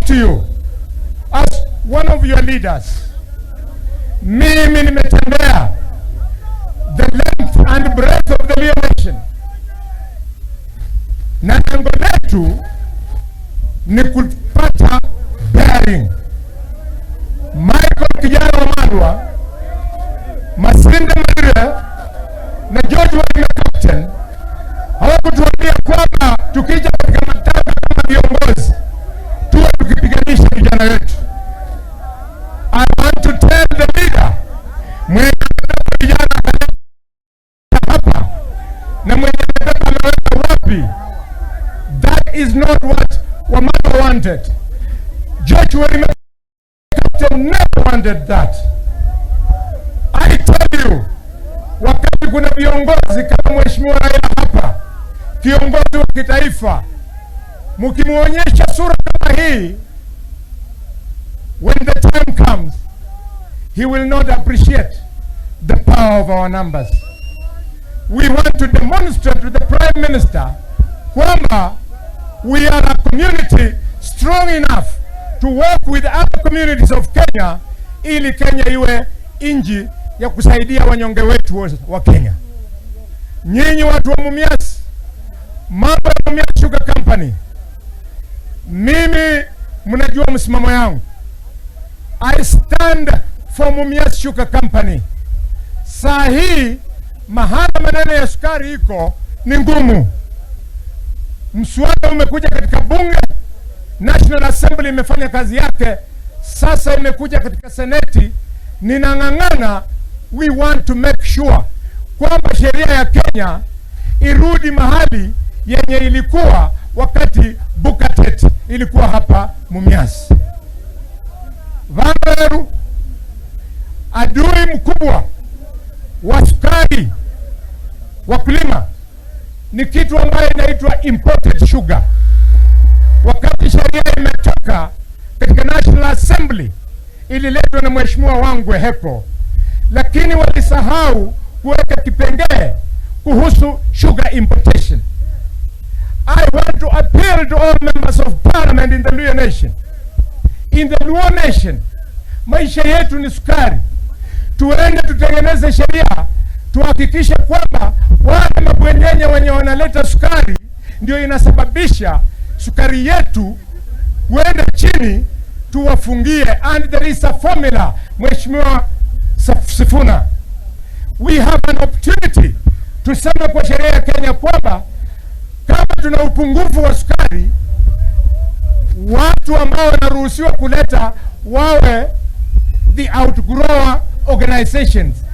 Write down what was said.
to you as one of your leaders. Mimi nimetembea the length and breadth of the Luo nation, na lengo letu ni kupata bearing. Michael Kijana Wamalwa, Masinde Muliro na George Wainaina Captain hawakutuambia kwamba tukija katika matanga kama viongozi tuwe tukipiganisha vijana wetu. I want to tell the leader mwenye amebeba vijana akaleta hapa na mwenye amebeba ameweka wapi. That is not what Wamalwa wanted. George Wainaina Captain never wanted that. I tell you, wakati kuna viongozi kama Mheshimiwa Raila hapa, kiongozi wa kitaifa, mkimwonyesha sura kama hii, when the time comes, he will not appreciate the power of our numbers. We want to demonstrate to the Prime Minister kwamba we are a community strong enough to work with other communities of Kenya ili Kenya iwe nchi ya kusaidia wanyonge wetu wa Kenya. Nyinyi watu wa Mumias, mambo ya Mumias Sugar Company, mimi mnajua msimamo yangu. I stand for Mumias Sugar Company. Saa hii mahala maneno ya sukari iko ni ngumu. Mswada umekuja katika bunge, National Assembly imefanya kazi yake, sasa imekuja katika seneti. Ninang'ang'ana, we want to make sure kwamba sheria ya Kenya irudi mahali yenye ilikuwa wakati Bukatet ilikuwa hapa Mumias. Vanderu, adui mkubwa wa sukari wakulima ni kitu ambayo inaitwa imported sugar. Wakati sheria imetoka katika National Assembly, ililetwa na Mheshimiwa Wangwe Hepo, lakini walisahau kuweka kipengee kuhusu sugar importation. I want to appeal to all members of parliament in the Luo nation. In the Luo nation, maisha yetu ni sukari. Tuende tutengeneze sheria, tuhakikishe kwamba wale mabwenyenye wenye wanaleta sukari ndio inasababisha sukari yetu kuenda chini, tuwafungie. And there is a formula, Mheshimiwa Sifuna, we have an opportunity tuseme kwa sheria ya Kenya kwamba kama tuna upungufu wa sukari, watu ambao wanaruhusiwa kuleta wawe the outgrower organizations.